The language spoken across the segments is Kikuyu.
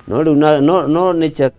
No rĩu no nature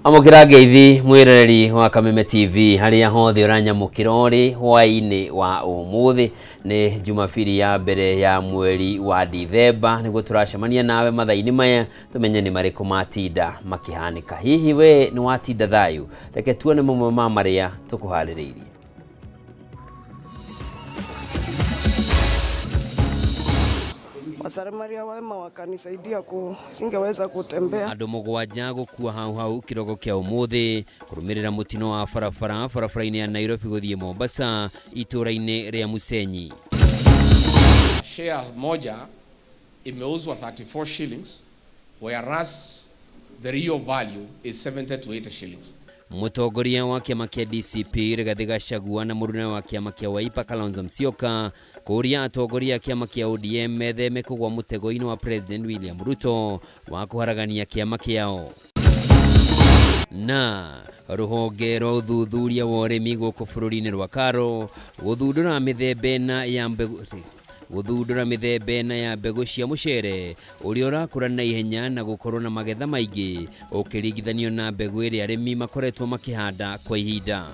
amukira ngeithi mwirereri wa Kameme TV haria hothe uranyamukira uri hwaini wa umuthi ni Jumapili ya mbere ya mweri wa Dithemba niguo turacemania nawe mathaini maya tumenye ni mariku matinda makihanika. Hihi we ni watinda thayu? Reke tuone mamwe ma maria tukuhaririirie. Wasamaria wema wakanisaidia singeweza kutembea. Andu mugwanja gukua hau hau kiroko kia umuthi kurumirira mutino wa barabara barabara-ini ya Nairobi guthie Mombasa itura-ini ria Musenyi. Share moja imeuzwa 34 shillings whereas the real value is 70 to 80 shillings. Mutongoria wa kiama kia DCP Rigathi Gachagua na mũruna wa kiama kia Wiper Kalonzo Musyoka kũria atongoria a kiama kia ODM metheme kũgwa mũtego-inĩ wa President William Ruto wa kũharagania kiama kĩao. Na rũhonge rwa ũthuthuria wa ũrĩmi gũkũ bũrũri-inĩ rwa Karo gũthundũra mĩthemba ĩna ya mbegũ gũthundũra mĩthemba ĩna ya mbegũ cia mũcere ũrĩa ũrakũra na ihenya na gũkorwo na magetha maingĩ ũkĩringithanio na mbegũ ĩrĩa arĩmi makoretwo makĩhanda kwa ihinda.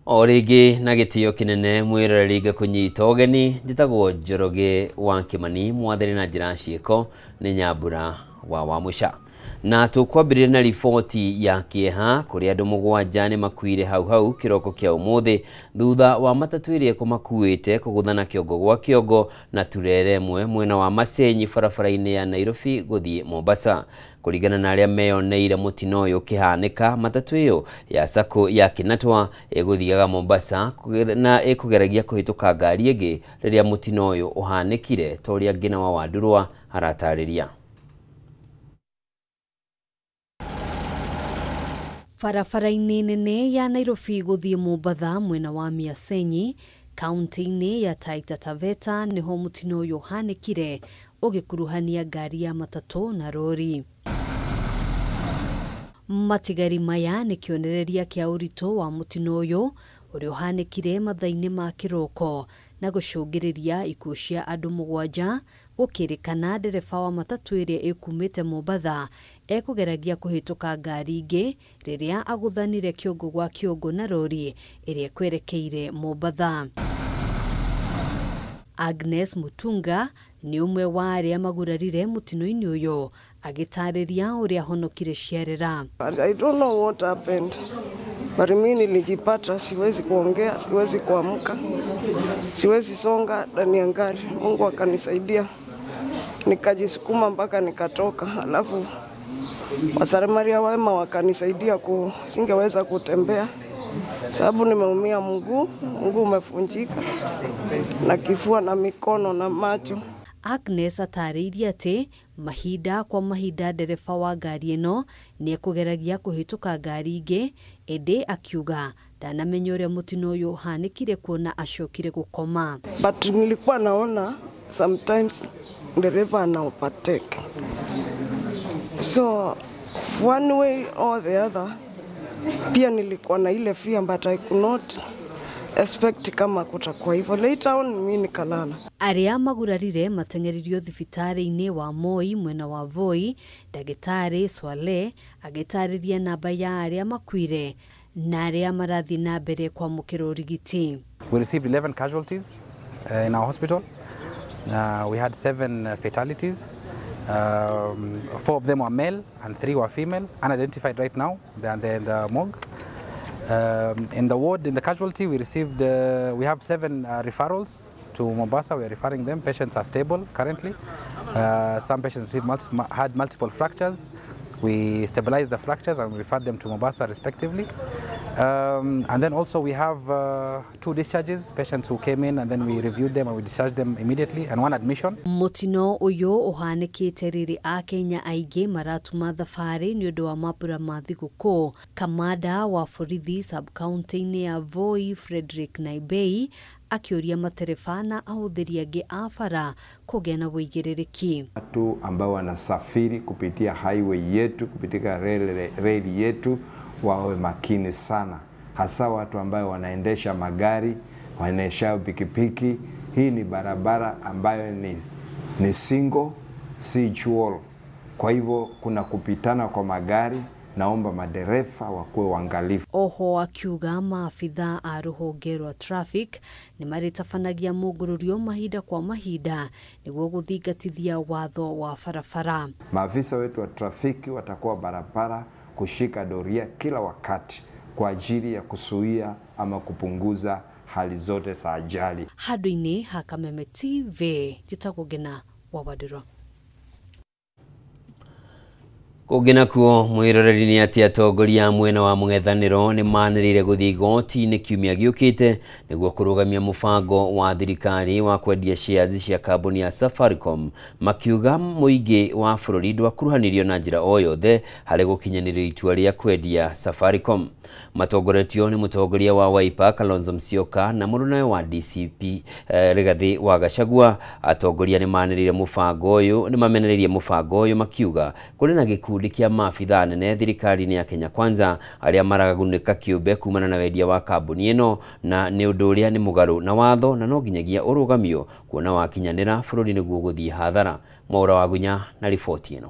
O rĩngĩ na gĩtĩo kĩnene mwĩroreri ngakũnyita ũgeni, njĩtagwo Njoroge wa Kĩmani, mwathani na njĩra ciĩko nĩ Nyambura wa Wamũca. Na tukwambĩrĩria na riboti ya kĩeha kũrĩa andũ mũgwanja nĩ makuire hau hau kĩroko kĩa ũmũthĩ thutha wa matatũ ĩrĩa ĩkũmakuĩte kũgũthana kĩongo gwa kĩongo na turere ĩmwe mwena wa Masenyi barabara-inĩ ya Nairobi gũthiĩ Mombasa. Kũringana na arĩa meyoneire mũtino ũyũ ũkĩhanĩka, matatũ ĩyo ya sacco ya Kinatwa ĩgũthiaga Mombasa na ĩkũgeragia kũhĩtũka ngari ĩngĩ rĩrĩa mũtino ũyũ ũhanĩkire, ta ũrĩa Ngina wa Wandurwa aratarĩria. Barabara-inĩ nene ya Nairobi gũthiĩ Mombatha mwena wa Miasenyi kaunti-inĩ ya Taita Taveta nĩho mũtino ũyũ ũhanĩkire ũgĩkuruhania ngari ya matatũ na rori. Matigari maya nĩ kĩonereria kĩa ũritũ wa mũtino ũyũ ũrĩa ũhanĩkire mathaa-inĩ ma kĩroko na gũcũngĩrĩria ikuũ cia andũ mũgwanja gũkĩrĩkana ndereba wa matatũ ĩrĩa ĩkumĩte Mombatha ekũgeragia kũhĩtũka ngari ingĩ rĩrĩa agũthanire kĩongo gwa kĩongo na rori ĩrĩa ĩkwerekeire Mombatha. Agnes Mutunga nĩ ũmwe wa arĩa magurarire mũtino-inĩ ũyũ agĩtarĩria ũrĩa ahonokire ciarera. I don't know what happened, but mimi nilijipata siwezi kuongea, siwezi kuamka, siwezi songa ndani ya gari. Mungu akanisaidia nikajisukuma mpaka nikatoka. Alafu wasamaria wema wakanisaidia singeweza kutembea sababu nimeumia mguu, mguu umefunjika na kifua na mikono na macho. Agnes atarĩirie atĩ mahinda kwa mahinda ndereba wa ngari ĩno nĩ ekũgeragia kũhĩtũka ngari ingĩ, ĩndĩ akiuga ndanamenya ũrĩa mũtino ũyũ ũhanĩkire kuona acokire gũkoma. But nilikuwa naona sometimes ndereva ana overtake. So one way or the other pia nilikuwa na ile fear, but I could not expect kama kutakuwa hivyo. Later on mimi nikalala. Arĩa magurarire mateng'eririo thibitarĩ-inĩ wa Moi mwena wa Voi. Ndagĩtarĩ Swale agĩtarĩria namba ya arĩa makuire na arĩa marathiĩ na mbere kwamũkĩra ũrigiti. We received 11 casualties in our hospital. We had 7 fatalities. 4 of them were male and 3 were female, unidentified right now. They are in the morgue. In the ward, in the casualty, we received, we have 7 referrals to Mombasa. We are referring them. Patients are stable currently. Some patients had multiple fractures. We stabilized the fractures and referred them to Mombasa respectively. And then also we have 2 discharges, patients who came in and then we reviewed them and we discharged them immediately, and 1 admission. Mutino uyu uhanikite riri a Kenya aingĩ maratuma thabarĩ nĩ ũndũ wa mambura ma thigũkũ. Kamanda wa borithi sub-county-inĩ ya Voi Frederick Naibei akĩũria matereba na ahũthĩri angĩ a bara kũgĩa na ũigĩrĩrĩki. Watu ambao wanasafiri kupitia highway yetu, kupitia reli yetu wawe makini sana, hasa watu ambao wanaendesha magari, wanaendesha pikipiki. Hii ni barabara ambayo ni single, si dual. Kwa hivyo kuna kupitana kwa magari. Naomba madereva wakuwe waangalifu. Oho akiuga maabithaa a rũhonge rwa traffic nĩ marĩtabanagia mũngũrũrio mahinda kwa mahinda nĩguo gũthingatithia watho wa barabara. Maafisa wetu wa trafiki watakuwa barabara kushika doria kila wakati kwa ajili ya kuzuia ama kupunguza hali zote za ajali. Handũ-inĩ ha Kameme TV, njĩtagwo Ngina wa Wandĩrwa. Kũngĩ nakuo mwĩroreri nĩ atĩ atongoria mwena wa mũng'ethanĩro nĩ manĩrĩire gũthiĩ igoti-inĩ kiumia gĩũkĩte nĩguo kũrũgamia mũbango wa thirikari wa kwendia shares cia kambuni ya Safaricom, makiuga mũingĩ wa bũrũri ndwakuruhanirio na njĩra o yothe harĩ gũkinyanĩrio itua rĩa kwendia Safaricom. Matongoretio nĩ mũtongoria wa Wiper Kalonzo Musyoka na mũrũnawe wa DCP Rigathi wa Gachagua. Atongoria nĩ manĩrĩire mũbango ũyũ nĩ mamenereirie mũbango ũyũ makiuga kũrĩ na gĩkundi kĩa maabithaa nene thirikari-inĩ ya Kenya Kwanza arĩa maragunĩka kĩũmbe kumana na wendia wa kambuni ĩno, na nĩ ũndũ ũrĩa nĩ mũgarũ na watho na no nginyagia ũrũgamio kuona wakinyanĩra bũrũri nĩguo gũthiĩ hathara. Mwaura wa Gunya na riboti ĩno.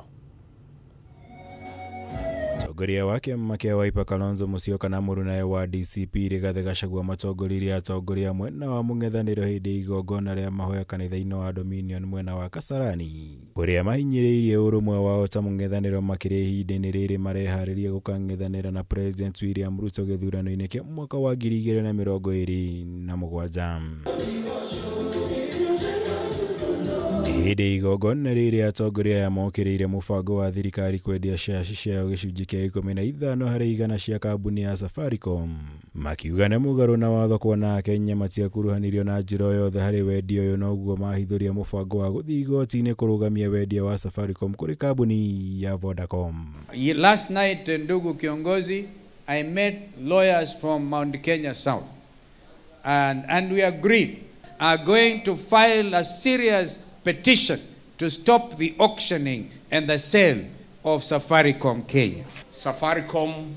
Mũtongoria wa kĩama kĩa Wiper Kalonzo Musyoka na mũrũnawe wa DCP Rigathi Gachagua matongoririe atongoria mwena wa mũng'ethanĩro hĩndĩ ya igongona rĩa mahoya kanitha-inĩ wa Dominion mwena wa Kasarani, kũrĩa mahinyĩrĩirie ũrũmwe wao ta mũng'ethanĩro makĩria ihinda-inĩ rĩrĩ mareharĩria gũkang'ethanĩra na President William Ruto gĩthurano-inĩ kĩa mwaka wa 2027. Hĩndĩ igongona rĩrĩ atongoria aya mokĩrĩire mũbango wa thirikari kwendia shares ciayo gĩcunjĩ kĩa 15 harĩ igana cia kambuni ya Safaricom, makiuga nĩ mũgarũ na watho kuona Akenya matiakuruhanirio na njĩra o yothe harĩ wendia ũyũ, noguo mahithũria mũbango wa gũthiĩ igoti-inĩ kũrũgamia wendia wa Safaricom kũrĩ kambuni ya Vodacom. Last night, ndugu kiongozi, I met lawyers from Mount Kenya South and we agreed are going to file a serious petition to stop the auctioning and the sale of Safaricom Kenya. Safaricom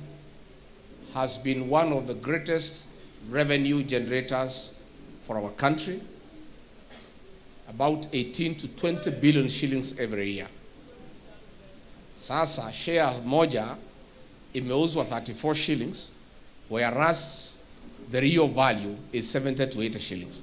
has been one of the greatest revenue generators for our country, about 18 to 20 billion shillings every year. Sasa share moja imeuzwa 34 shillings, whereas the real value is 70 to 80 shillings.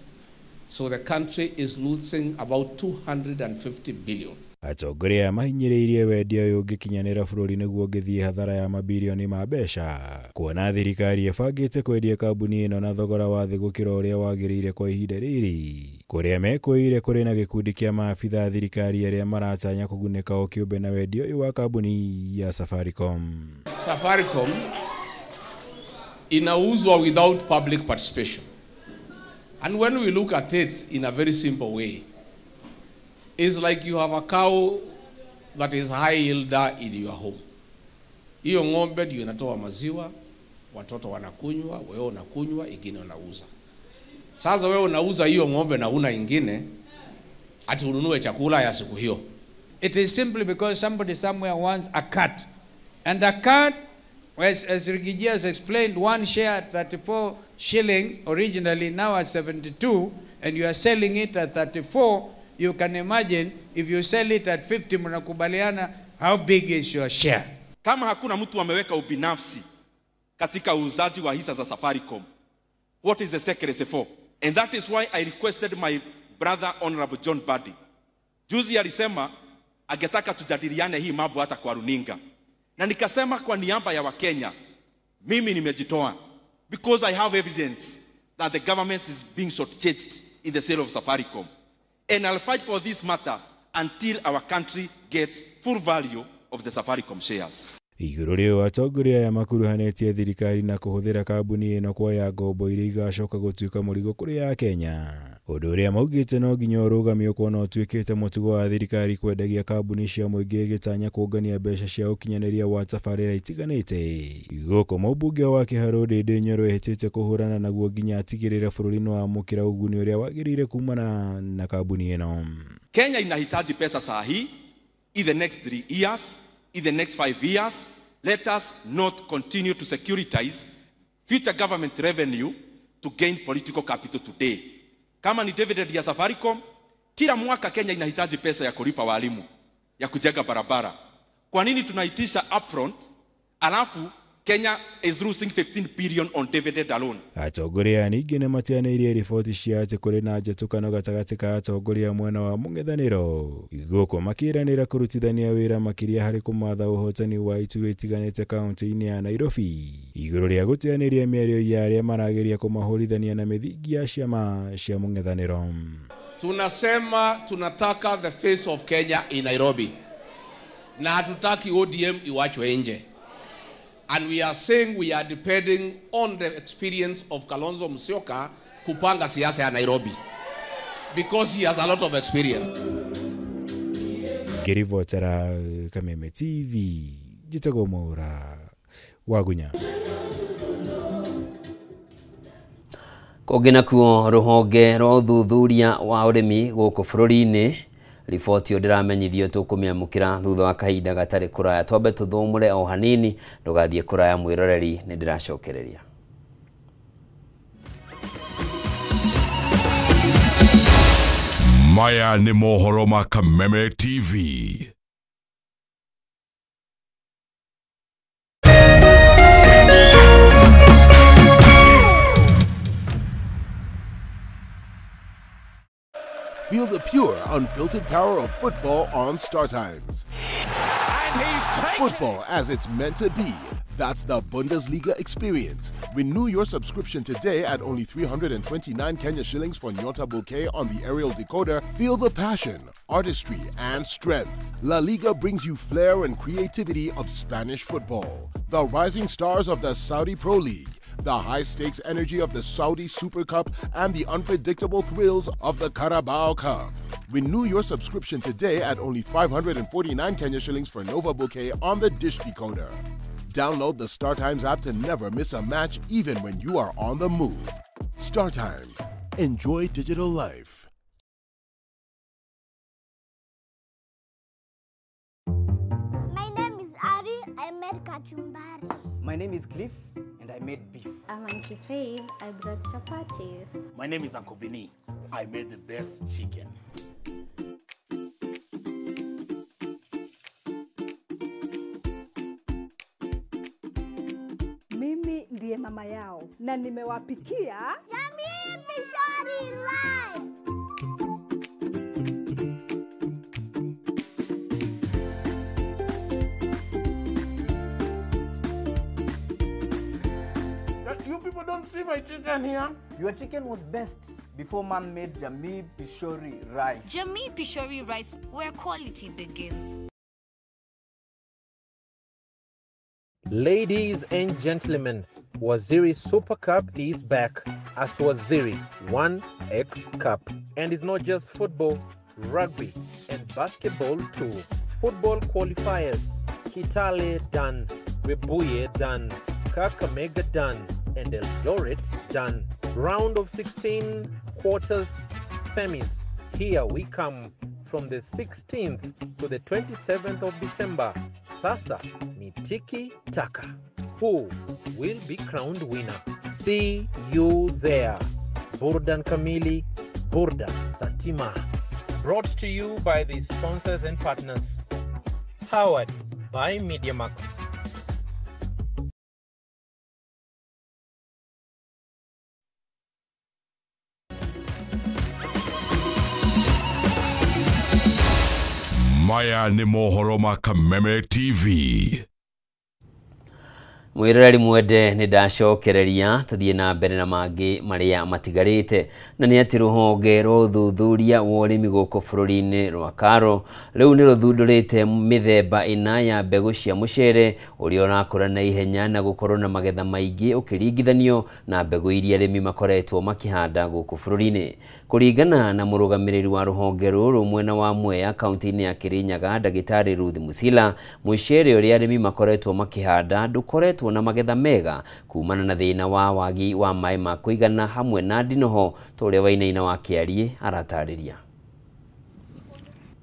So the country is losing about 250 billion. Atongoria mahinyĩrĩirie wendia ũyũ ũngĩkinyanĩra bũrũri nĩguo ũngĩthiĩ hathara ya mabirioni ma mbeca, kuona thirikari ĩbangĩte kwendia kambuni ĩno na thogora wa thĩ gũkĩra ũrĩa wagĩrĩire kwa ihinda rĩrĩ, kũrĩa mekũire kũrĩ na gĩkundi kĩa maabithaa thirikari arĩa maratanya kũgunĩka o kĩũmbe na wendia ũyũ wa kambuni ya Safaricom. Safaricom inauzwa without public participation. And when we look at it in a very simple way, it's like you have a cow that is high yielder in your home. Hiyo ng'ombe ndio inatoa maziwa, watoto wanakunywa, wewe unakunywa, ingine unauza. Sasa wewe unauza hiyo ng'ombe na una ingine, ati ununue chakula ya siku hiyo. It is simply because somebody somewhere wants a cut. And a cut, as Rigiji has explained, one share at 34 shillings originally, now at 72, and you are selling it at 34. You can imagine if you sell it at 50, mnakubaliana, how big is your share? Kama hakuna mtu ameweka ubinafsi katika uuzaji wa hisa za Safaricom, what is the secrecy for? And that is why I requested my brother Honorable John Badi. Juzi alisema angetaka tujadiliane hii mambo hata kwa runinga. Na nikasema kwa niaba ya Wakenya, mimi nimejitoa because I have evidence that the government is being shortchanged in the sale of Safaricom. And I'll fight for this matter until our country gets full value of the Safaricom shares. Igũrũ rĩu atongoria aya makuruhanĩtie thirikari na kũhũthĩra kambuni ĩno kuoya ngombo iria igacoka gũtuĩka mũrigo kũrĩ Akenya. Ũndũ ũrĩa maugĩte no nginya ũrũgamio kuona ũtuĩkĩte mũtugo wa thirikari kwendagia kambuni cia mũingĩ ĩgĩtanya kũngania mbeca cia ũkinyanĩria wa tabarĩra itiganĩte. Gũkũ mũmbunge wa Kĩharũ Ndĩndĩ Nyoro ehĩtĩte kũhũrana naguo nginya atigĩrĩre bũrũri nĩwamũkĩra ũguni ũrĩa wagĩrĩire kumana na kambuni ĩno. Kenya inahitaji pesa saa hii, in the next 3 years, in the next 5 years. Let us not continue to securitize future government revenue to gain political capital today. Kama ni dividend ya Safaricom, kila mwaka Kenya inahitaji pesa ya kulipa walimu, ya kujenga barabara. Kwa nini tunaitisha upfront, alafu Kenya is losing 15 billion on dividend alone? Atongoria ningĩ nĩmatianĩirie riboti cia atĩ kũrĩ na njatũkano gatagatĩ ka atongoria mwena wa mũng'ethanĩro gũkũ makĩranĩra kũrutithania wĩra makĩria harĩ kũmatha ũhotani wa iturwa itiganĩte kaunti-inĩ ya Nairobi igũrũ rĩa gũteanĩria mĩario ya arĩa marageria kũmahũrithania na mĩthingi ya ciama cia mũng'ethanĩro. Tunasema tunataka the face of Kenya in Nairobi na hatutaki ODM iwachwe nje. And we are saying we are depending on the experience of Kalonzo Musyoka kupanga siasa ya Nairobi, because he has a lot of experience. Ngĩribotera Kameme TV, njĩtagwo Mwaura Wagunya. Kũngĩ nakuo rũhonge rwa ũthuthuria wa ũrĩmi gũkũ bũrũri-inĩ riboti ĩyo ndĩramenyithio tũkũmĩamũkĩra thutha wa kahinda gatarĩ kũraya. Twambe tũthũmũre o hanini, ndũgathiĩ kũraya mwĩroreri, nĩ ndĩracokereria. Maya nĩ mohoro ma Kameme TV. Feel the pure, unfiltered power of football on StarTimes. And he's taken football as it's meant to be. That's the Bundesliga experience. Renew your subscription today at only 329 Kenya shillings for Nyota Bouquet on the aerial decoder. Feel the passion, artistry, and strength. La Liga brings you flair and creativity of Spanish football. The rising stars of the Saudi Pro League, the high-stakes energy of the Saudi Super Cup, and the unpredictable thrills of the Carabao Cup. Renew your subscription today at only 549 Kenya shillings for Nova Bouquet on the Dish Decoder. Download the StarTimes app to never miss a match, even when you are on the move. StarTimes. Enjoy digital life. My name is Ari. I made kachumbari. My name is Cliff, and I made beef. I'm Auntie Faith. I brought chapatis. My name is Uncle Vinny. I made the best chicken. Mimi ndiye mama yao na nimewapikia Jamii Pishori Rice. You people don't see my chicken here. Your chicken was best before man made Jamii Pishori Rice. Jamii Pishori Rice, where quality begins. Ladies and gentlemen, Waziri Super Cup is back as Waziri 1X Cup. And it's not just football, rugby, and basketball too. Football qualifiers, Kitale done, Webuye done, Kakamega done, and Eldoret done. Round of 16, quarters, semis. Here we come from the 16th to the 27th of December. Sasa ni tiki taka. Who will be crowned winner? See you there. Burdan Kamili, Burdan Satima. Brought to you by the sponsors and partners. Powered by MediaMax. Maya nĩ mohoro ma Kameme TV. Mwiroreri mwende nĩ ndacokereria tũthiĩ na mbere na mangĩ marĩa matigarĩte, na nĩ atĩ rũhonge rwa ũthuthuria wa ũrĩmi gũkũ bũrũri-inĩ rwa KALRO rĩu nĩ rũthundũrĩte mĩthemba ĩna ya mbegũ cia mũcere ũrĩa ũrakũra na ihenya na gũkorwo na magetha maingĩ ũkĩringithanio na mbegũ iria arĩmi makoretwo makĩhanda gũkũ bũrũri-inĩ. Kũringana na mũrũgamĩrĩri wa rũhonge rũrũ mwena wa Mwea kaunti-inĩ ya Kirinyaga, Ndagĩtarĩ Ruth Musila, mũcere ũrĩa arĩmi makoretwo makĩhanda ndũkoretwo na magetha mega kumana na thĩna wa wagi wa maĩ ma kũigana hamwe na ndinoho ta ũrĩa Wainaina wa Kĩariĩ aratarĩria.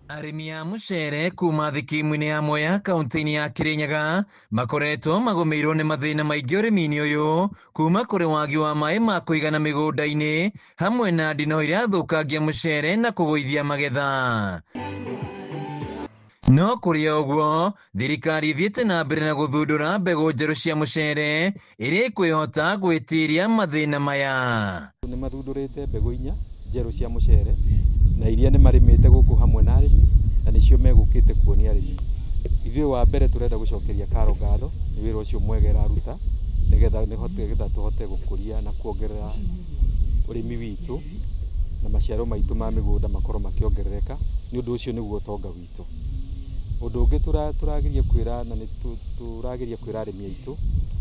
Arĩmi a mũcere kuma thikimu-inĩ ya Mwea kaunti-inĩ ya Kirinyaga makoretwo magũmĩirwo nĩ mathĩna maingĩ ũrĩmi-inĩ ũyũ kuma kũrĩ wagi wa maĩ ma kũigana mĩgũnda-inĩ hamwe na ndinoho iria thũkangia mũcere na kũgũithia magetha. No kũrĩ ũguo, thirikari ĩthiĩte na mbere na gũthundũra mbegũ njerũ cia mũcere iria ikwĩhota gwĩtiria mathĩna maya. Nĩ mathundũrĩte mbegũ inya njerũ cia mũcere na iria nĩ marĩmĩte gũkũ hamwe na arĩmi na nĩcio megũkĩte kuonia arĩmi. Ithuĩ wa mbere tũrenda gũcokeria KALRO ngatho nĩ wĩra ũcio mwega ĩraruta nĩgetha tũhote gũkũria na kuongerera ũrĩmi witũ na maciaro maitũ ma mĩgũnda makorwo makĩongerereka. Nĩ ũndũ ũcio nĩguo ũtonga witũ. Ũndũ ũngĩ tũrageria kwĩra na nĩ tũrageria kwĩra arĩmi aitũ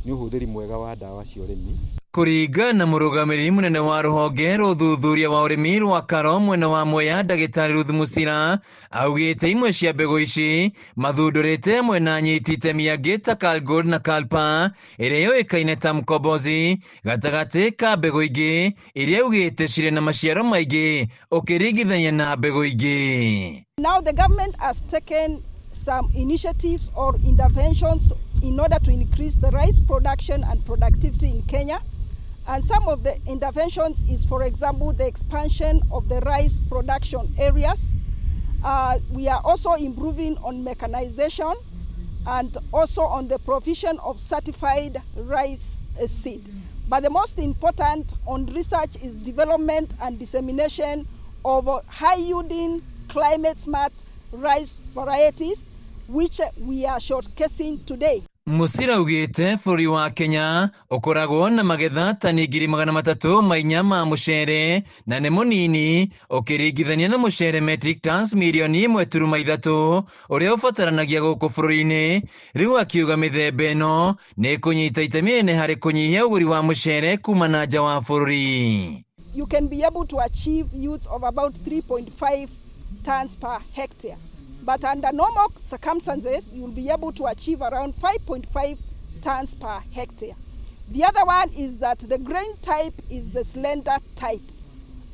nĩ ũhũthĩri mwega wa ndawa cia ũrĩmi. Kũringana na mũrũgamĩrĩri mũnene wa rũhonge rwa ũthuthuria wa ũrĩmi rwa KALRO mwena wa Mwea, Ndagĩtarĩ Ruth Musila, augĩte imwe cia mbegũ ici mathundũrĩte hamwe na anyiti itemi angĩ ta KALGOLD na KALPA ĩrĩa yũĩkaine ta Mkombozi, gatagatĩ ka mbegũ ingĩ iria augĩte cirĩ na maciaro maingĩ ũkĩringithania na mbegũ ingĩ. Now the government has taken some initiatives or interventions in order to increase the rice production and productivity in Kenya. And some of the interventions is, for example, the expansion of the rice production areas. We are also improving on mechanization and also on the provision of certified rice seed. But the most important on research is development and dissemination of high-yielding, climate-smart rice varieties, which we are showcasing today. Musila augĩte bũrũri wa Kenya ũkoragwo na magetha tani 304 ma mũcere na nĩ mũnini ũkĩringithania na mũcere metric tons mirioni 1.3 ũrĩa ũbataranagia gũkũ bũrũri-inĩ. Rĩu akiuga mĩthemba ĩno nĩ ĩkũnyita itemi rĩnene harĩ kũnyihia ũgũri wa mũcere kuma na nja wa bũrũri. You can be able to achieve yields of about 3.5 tons per hectare. But under normal circumstances, you'll be able to achieve around 5.5 tons per hectare. The other one is that the grain type is the slender type.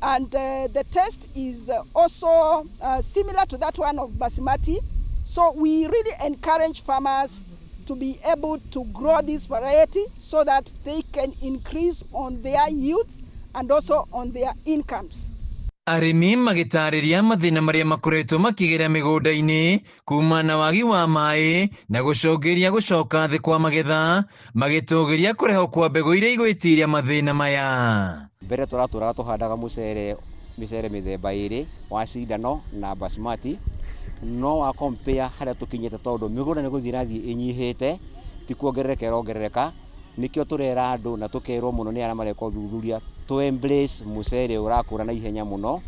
And the test is also similar to that one of basmati. So we really encourage farmers to be able to grow this variety so that they can increase on their yields and also on their incomes. Arĩmi magĩtarĩria mathĩna marĩa makoretwo makĩgera mĩgũnda-inĩ kuma na wagi wa maĩ na gũcũngĩrĩria gũcoka thĩ kwa magetha, magĩtũgĩria kũrehwo kwa mbegũ iria igwĩtiria mathĩna maya. Mbere tũratũraga tũhandaga mũcere mĩcere mĩthemba ĩrĩ wa cindano na basmati, no wa compare harĩa tũkinyĩte tondũ mĩgũnda nĩ gũthiĩ ĩrathiĩ ĩnyihĩte, ti kuongerereka ĩrongerereka. Nĩkĩo tũrera andũ na tũkerwo mũno nĩ arĩa mareka ũthuthuria to embrace mũcere ũrakũra na ihenya mũno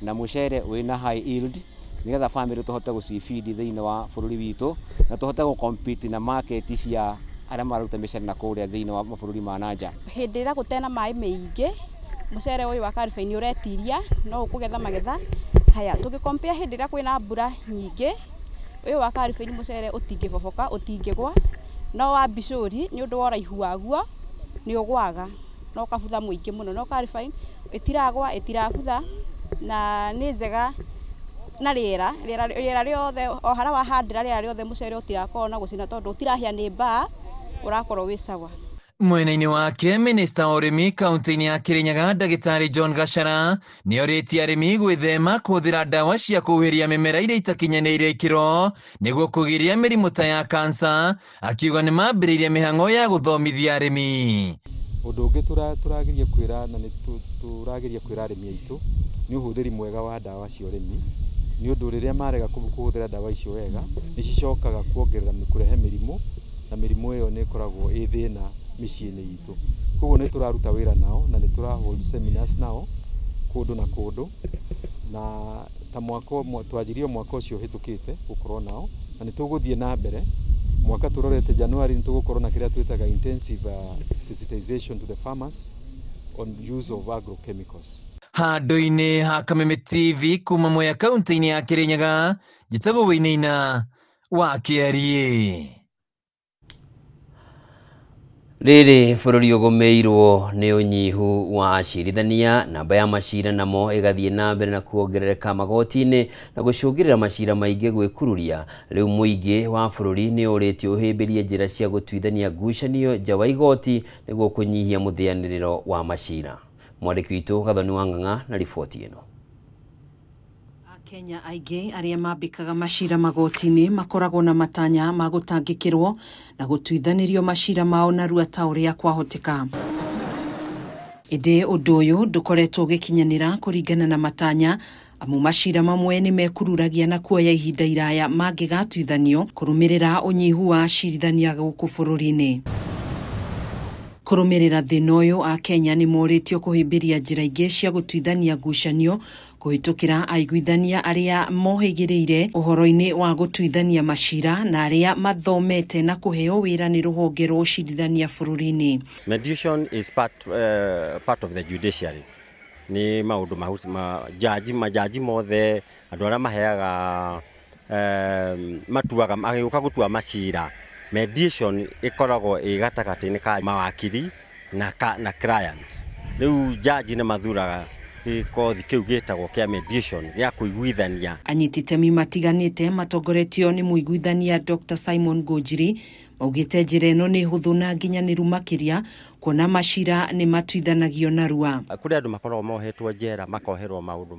na mũcere wĩna high yield nĩgetha family tũhote gũcifeed thĩinĩ wa bũrũri witũ na tũhote gũ compete na market cia arĩa mararuta mĩcere na kũrĩa thĩinĩ wa mabũrũri ma na nja. Hĩndĩ ĩrĩa gũtena maĩ maingĩ mũcere ũyũ wa Calvin ũretiria no ũkũgetha magetha haya. Tũgĩkompea hĩndĩ ĩrĩa kwĩna mbura nyingĩ, ũyũ wa Calvin mũcere ũtingĩboboka, ũtingĩgwa, no wa Bishori nĩ ũndũ wa ũraihu waguo nĩ ũgwaga no ũkabutha mũingĩ mũno, no Calvin ĩtiragwa, ĩtirabutha na nĩ njega na rĩera rĩera rĩothe o harĩa wahandĩra rĩera rĩothe mũcere ũtirakorwo na gũcina tondũ ũtirahĩa nĩ mbaa, ũrakorwo wĩ sawa. Mwena-inĩ wake, minista wa ũrĩmi kaunti-inĩ ya Kirinyaga Ndagĩtarĩ John Gachara nĩ orĩtie arĩmi gwĩthema kũhũthĩra ndawa cia kũhuhĩria mĩmera iria itakinyanĩirie ikĩro nĩguo kũgiria mĩrimũ ta ya kansa, akiuga nĩ mambĩrĩirie mĩhang'o ya gũthomithia arĩmi. Ũndũ ũngĩ tũrageria kwĩra na nĩ tũrageria kwĩra arĩmi aitũ nĩ ũhũthĩri mwega wa ndawa cia ũrĩmi, nĩ ũndũ rĩrĩa marega kũhũthĩra ndawa icio wega nĩ cicokaga kuongerera kũrehe mĩrimũ Na mĩrimũ ĩyo nĩ ĩkoragwo ĩ thĩna mĩciĩ-inĩ itũ. Koguo nĩ tũraruta wĩra nao na nĩ tũra hold seminars nao kũndũ na kũndũ, na ta mwaka twanjirie mwaka ũcio ũhĩtũkĩte gũkorwo nao, na nĩ tũgũthiĩ na mbere. Mwaka tũrorete January nĩ tũgũkorwo na kĩrĩa twĩtaga intensive sensitization to the farmers on use of agrochemicals. Handũ-inĩ ha Kameme TV kuma Mwea kaunti-inĩ ya Kirinyaga, njĩtagwo Wainaina wa Kĩariĩ. Rĩrĩ bũrũri ũgũmĩirwo nĩ ũnyihu wa acirithania, namba ya macira namo ĩgathiĩ na mbere na kuongerereka magoti-inĩ na gũcũngĩrĩra macira maingĩ gwĩkururia. Rĩu mũingĩ wa bũrũri nĩ ũrĩtio ũhĩmbĩrie njĩra cia gũtuithania ngucanio nja wa igoti nĩguo kũnyihia mũthĩanĩrĩro wa macira. Mwandĩki witũ Gathoni wa Ng'ang'a na riboti ĩno. Kenya aingĩ arĩa mambĩkaga macira magoti-inĩ makoragwo na matanya ma gũtangĩkĩrwo na gũtuithanĩrio macira mao narua ta ũrĩa kwahoteka. Ĩndĩ ũndũ ũyũ ndũkoretwo ũgĩkinyanĩra kũringana na matanya, amu macira mamwe nĩ mekururagia na kuoya ihinda iraya mangĩgatuithanio kũrũmĩrĩra ũnyihu wa acirithania gũkũ bũrũri-inĩ. Kũrũmĩrĩra thĩna ũyũ, Akenya nĩ morĩtio kũhĩmbĩria njĩra ingĩ cia gũtuithania ngucanio kũhĩtũkĩra aiguithania arĩa mohĩgĩrĩire ũhoro-inĩ wa gũtuithania macira na arĩa mathomete na kũheo wĩra nĩ rũhonge rwa ũcirithania bũrũri-inĩ. Mediation is part of the judiciary. Nĩ maũndũ majaji mothe andũ arĩa maheaga matuaga magĩũka gũtua macira. Mediation ĩkoragwo ĩ gatagatĩ-inĩ ka mawakiri na client. Rĩu jaji nĩ mathuraga gĩkothi kĩu gĩtagwo kĩa mediation gĩa kũiguithania. Anyiti itemi matiganĩte matongoretio nĩ mũiguithania Dr. Simon Ngũnjiri maugĩte njĩra ĩno nĩ hũthũ na nginyanĩru makĩria kuona macira nĩ matuithanagio narua. Kũrĩ andũ makoragwo mohetwo njera makoherwo maũndũ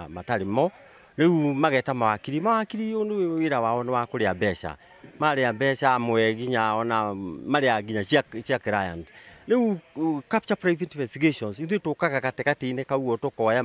matarĩ mo, rĩu mageta mawakiri. Mawakiri nĩ wĩra wao nĩ wa kũrĩa mbeca, marĩa mbeca amwe nginya ona marĩa nginya cia client. Rĩu capture private investigations ithuĩ tũkaga gatagatĩ-inĩ kau tũkoya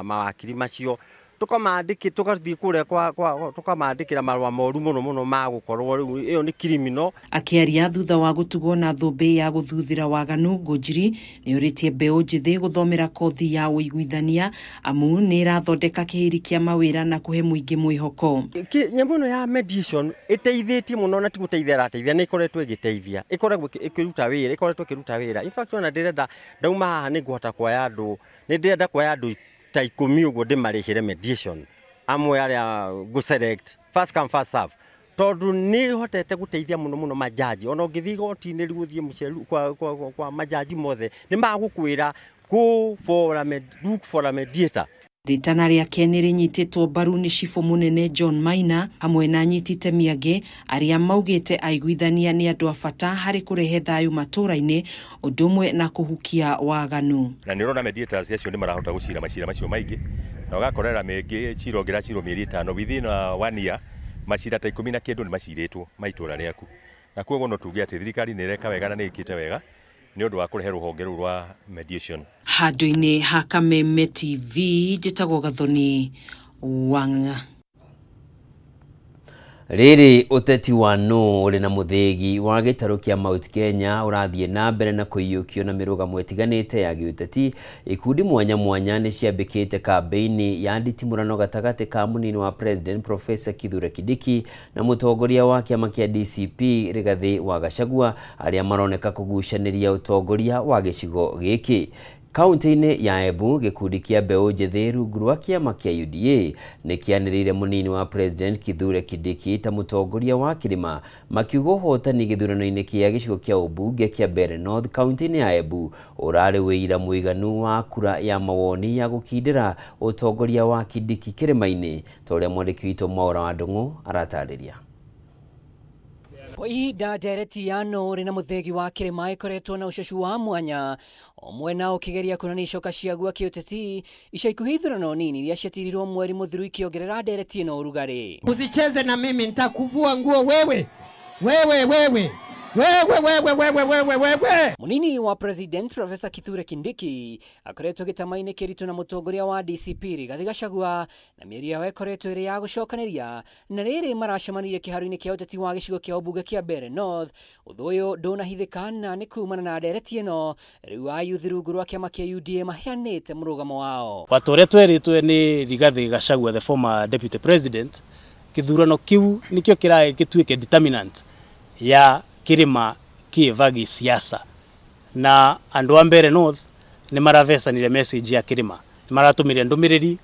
mawakiri macio tũkamandĩkĩ tũgathiĩ kũrĩa kwa tũkamandĩkĩra marũa moru mũno mũno ma gũkorwo rĩu ĩyo nĩ criminal. Akĩaria thutha wa gũtugwo na thũmbĩ ya gũthuthĩra waganu, Ngũnjiri nĩ ũrĩtie mbeũ njĩthĩ gũthomera kothi ya ũiguithania amu nĩ ĩrathondeka kĩhĩri kĩa mawĩra na kũhe mũingĩ mwĩhoko. Nyamũ ĩno ya mediation ĩteithĩtie mũno na ti gũteithia ĩrateithia, nĩ ĩkoretwo ĩgĩteithia, ĩkoragwo ĩkĩruta wĩra, ĩkoretwo ĩkĩruta wĩra. In fact ona ndĩrenda ndauma haha nĩ ngũhota kuoya andũ, nĩ ndĩrenda kuoya andũ ta 10 ũguo ndĩmarĩhĩre mediation amwe arĩa ngũ select first come first serve, tondũ nĩ hotete gũteithia mũno mũno majaji. Ona ũngĩthiĩ igoti-inĩ rĩu ũthiĩ mũceru kwa majaji mothe nĩ magũkwĩra go for a look for a mediator. Rĩtana rĩake nĩ rĩnyitĩtwo mbaru nĩ cibũ mũnene John Maina hamwe na anyiti itemi angĩ arĩa maugĩte aiguithania nĩ andũ a bata harĩ kũrehe thayũ matũũra-inĩ ũndũ ũmwe na kũhukia waganu. Na nĩ ũrona mediators acio nĩ marahota gũcira macira macio maingĩ, na ũgakorera mĩngĩ cira ũngĩracirwo mĩeri 5 within 1 year macira ta 10 na kĩndũ nĩ macirĩtwo ma itũũra rĩaku. Na koguo no tuge atĩ thirikari nĩ ĩreka wega na nĩ ĩkĩte wega nĩ ũndũ wa kũrehe rũhonge rũu rwa mediation. Handũ-inĩ ha Kameme TV njĩtagwo Gathoni Wang'a. Rĩrĩ ũteti wa nũ ũrĩ na mũthĩgi wa gĩtarũ kĩa Mount Kenya ũrathiĩ na mbere na kũiyũkio na mĩrũgamo ĩtiganĩte ya gĩũteti. Ikundi mwanya mwanya nĩ ciambĩkĩte kambĩini ya nditimũrano gatagatĩ ka mũnini wa President Professor Kithure Kindiki na mũtongoria wa kĩama kĩa DCP Rigathĩ wa Gachagua arĩa maroneka kũgucanĩria ũtongoria wa gĩcigo gĩkĩ. Kaunti-inĩ ya Embu, gĩkundi kĩa mbeũ njĩthĩ rungu rwa kĩama kĩa UDA nĩ kĩanĩrĩire mũnini wa President Kithure Kindiki ta mũtongoria wa kĩrĩma, makiuga ũhotani gĩthurano-inĩ kĩa gĩcigo kĩa ũmbunge kĩa Mbeere North kaunti-inĩ ya Embu ũrarĩ wĩira mũiganu wa kura ya mawoni ya gũkindĩra ũtongoria wa Kindiki kĩrĩma-inĩ, ta ũrĩa mwandĩki witũ Mwaura wa Ndung'u aratarĩria. Kwa ihinda ndereti ya Nũũrĩ na mũthĩgi wa kĩrĩma ĩkoretwo na ũcũcu wa mwanya o mwena ũkĩgeria kuonania icoka ciaguo kĩũteti. Ica ikuhĩ ithurano nini iria ciatirirwo mweri mũthiru ikĩongerera ndereti ĩno ũrugarĩ. Usicheze na mimi, nitakuvua nguo wewe wewe wewe. Wewe wewe wewe wewe wewe. Munini wa President Professor Kithure Kindiki akoretwo gĩtama-inĩ kĩritũ na mũtongoria wa DCP Rigathi Gachagua na mĩario yao ĩkoretwo ĩrĩ ya gũcokanĩria na rĩrĩ maracemanirie kĩharo-inĩ kĩa ũteti wa gĩcigo kĩa ũmbunge kĩa Mbeere North. Ũthũ ũyũ ndũnahithĩka na nĩ kumana na ndereti ĩno rĩu ayuthi rungu rwa kĩama kĩa UDA maheanĩte mũrũgamo wao. Wata ũrĩa twerĩtwe nĩ Rigathi Gachagua, the former deputy president, kĩthurano kĩu nĩkĩo kĩraĩ gĩtuĩke determinant ya kirima kĩva siasa na andu a Mbeere North nĩ maravecanire message ya kirima, nĩ maratũmire ndũmĩrĩri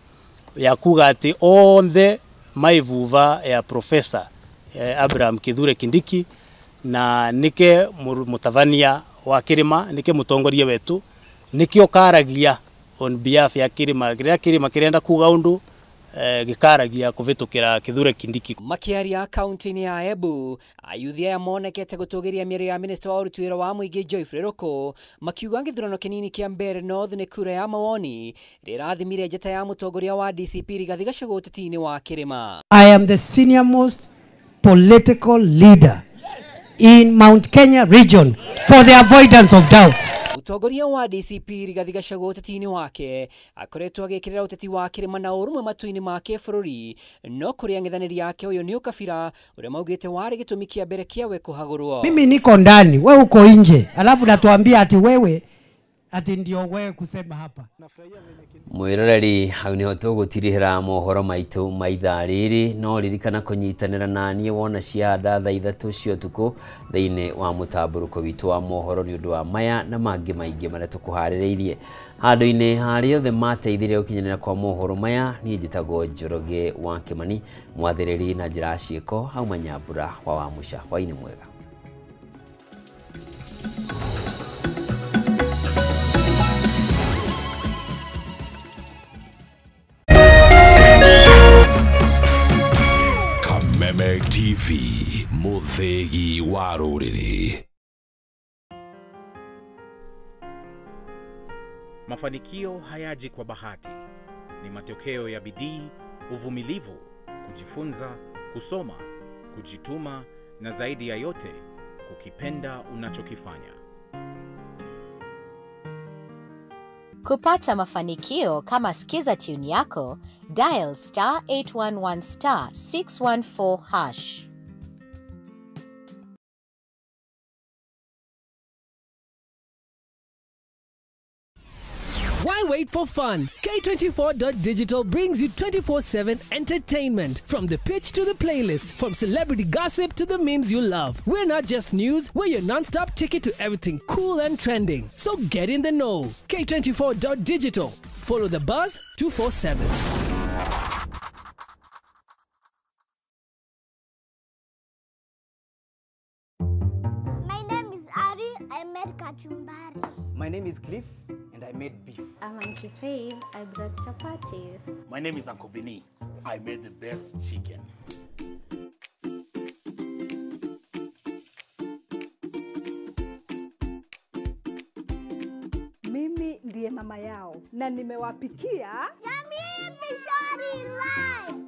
ya kuga atĩ othe maivuva ya Professor Abraham Kithure Kindiki na nike mutavania wa kirima, nike mutongoria wetu, nikio karagia on behalf ya kirima kiria kirima kirenda kuga undu gikaragia kuvitukira Kithure Kindiki. Makiaria kaunti-inĩ ya Embu, ayuthi aya monekete gũtũgĩria mĩario ya minista wa ũruti wĩra wa mũingĩ Geoffrey Ruku makiuga gĩthurano kĩnini kĩa Mbeere North nĩ kura ya mawoni rĩrathimire njata ya mũtongoria wa DCP Rigathi Gachagua ũteti-inĩ wa kĩrĩma. I am the senior most political leader in Mount Kenya region for the avoidance of doubt. Mũtongoria wa DCP Rigathi Gachagua ũteti-inĩ wake akoretwo agĩkĩrĩra ũteti wa kĩrĩma na ũrũmwe matũ-inĩ ma kĩbũrũri, no kũrĩ ang'ethanĩri ake ũyũ nĩ ũkabira ũrĩa maugĩte warĩ gĩtũmi kĩa mbere kĩa we kũhagũrwo. Mimi niko ndani, wewe uko nje, alafu natuambia ati wewe ati ndio wewe kusema hapa. Mwiroreri hau niho tũgũtirihĩra mohoro maitũ ma ithaa rĩrĩ, no ririkana kũnyitanĩra na niĩ wona cianda thaa 3 cia ũtukũ thĩinĩ wa mũtambũrũko witũ wa mohoro nĩ ũndũ wa maya na mangĩ maingĩ marĩa tũkũharĩrĩirie. Handũ-inĩ harĩa othe mateithirie gũkinyanĩra kwa mohoro maya, niĩ njĩtagwo Njoroge wa Kĩmani, mwathĩrĩri na njĩra ya ciĩko hauma Nyambura wa Wamũca. Hwaĩ-inĩ mwega. Kameme TV, mũthĩgi wa rũrĩrĩ. Mafanikio hayaji kwa bahati. Ni matokeo ya bidii, uvumilivu, kujifunza, kusoma, kujituma na zaidi ya yote kukipenda unachokifanya. Kupata mafanikio kama Skiza tune yako, dial star 811 star 614 hash. Why wait for fun? K24.digital brings you 24/7 entertainment. From the pitch to the playlist, from celebrity gossip to the memes you love. We're not just news, we're your non-stop ticket to everything cool and trending. So get in the know. K24.digital. Follow the buzz 247. My name is Ari. I made kachumbari. My name is Cliff, and I made beef. I'm Auntie Faith. I brought chapatis. My name is Uncle Vinny. I made the best chicken. Mimi ndiye mama yao na nimewapikia Jamii Pishori Rice.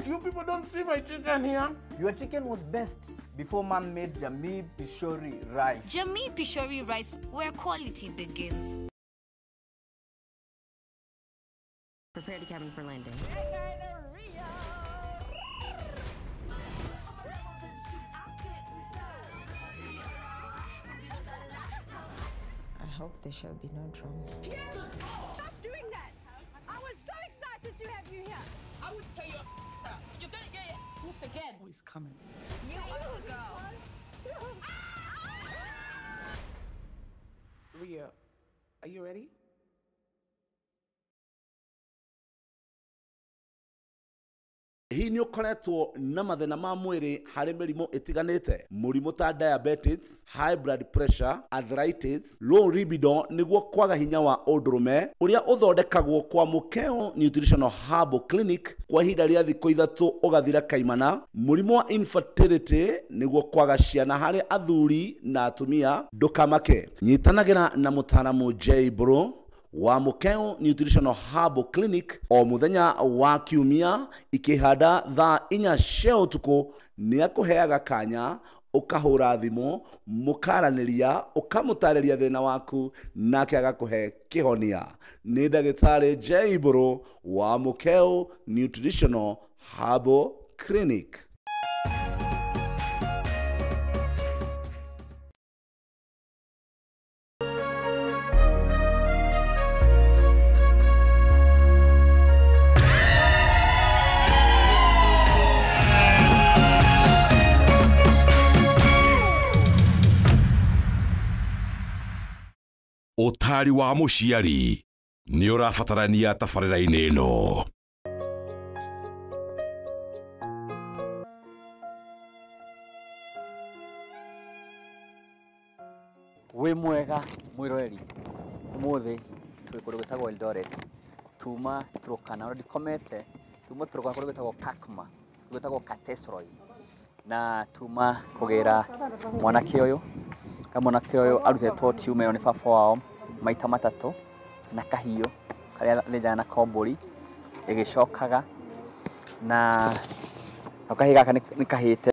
You people don't see my chicken here. Your chicken was best before man made Jamii Pishori rice. Jamii Pishori rice, where quality begins. Prepare to cabin for landing. I hope there shall be no drama. Stop doing that! I was so excited to have you here. I would tell you up. You're gonna get your whooped again. Oh, he's coming. You are the girl. Ria, are you ready? Hihi nĩ ũkoretwo na mathĩna ma mwĩrĩ harĩ mĩrimũ ĩtiganĩte, mũrimũ ta diabetes, high blood pressure, arthritis, low libido nĩguo kwaga hinya wa ũndũrũme ũrĩa ũthondekagwo kwa Mukeo Nutritional Herbal Clinic kwa ihinda rĩa thikũ 3 ũgathira kaimana, mũrimũ wa infertility nĩguo kwaga ciana harĩ athuri na atumia. Ndũkamake, nyitanagĩra na mũtaaramu J Bro Wa Mukeo Nutritional Herbal Clinic o muthenya wa kiumia ikihanda thaa 4 cia ũtukũ nĩ akũheaga kanya ukahura thimu mukaranĩria ukamũtarĩria thĩna waku nake agakũhe kĩhonia. Nĩ ndagĩtarĩ J Mbũrũ wa Mukeo Nutritional Herbal Clinic. Ũtari wa mũciari nĩ ũrabatarania tabarĩra-inĩ ĩno. Wĩ mwega mwĩroreri, ũmũthĩ tũrĩ kũndũ gwĩtagwo Eldoret, tuma Turkana, ona ndikomete, tuma Turkana kũndũ gwĩtagwo Kakuma, kũndũ gwĩtagwo Katesroi, na tuma kũgĩra mwanake ũyũ. Mwanake ũyũ arutĩtwo tumor ĩyo nĩ baba wao maita matatũ na kahiũ karĩa athĩnjaga nako mbũri ĩgĩcokaga, na kahiũ gaka nĩ kahĩte.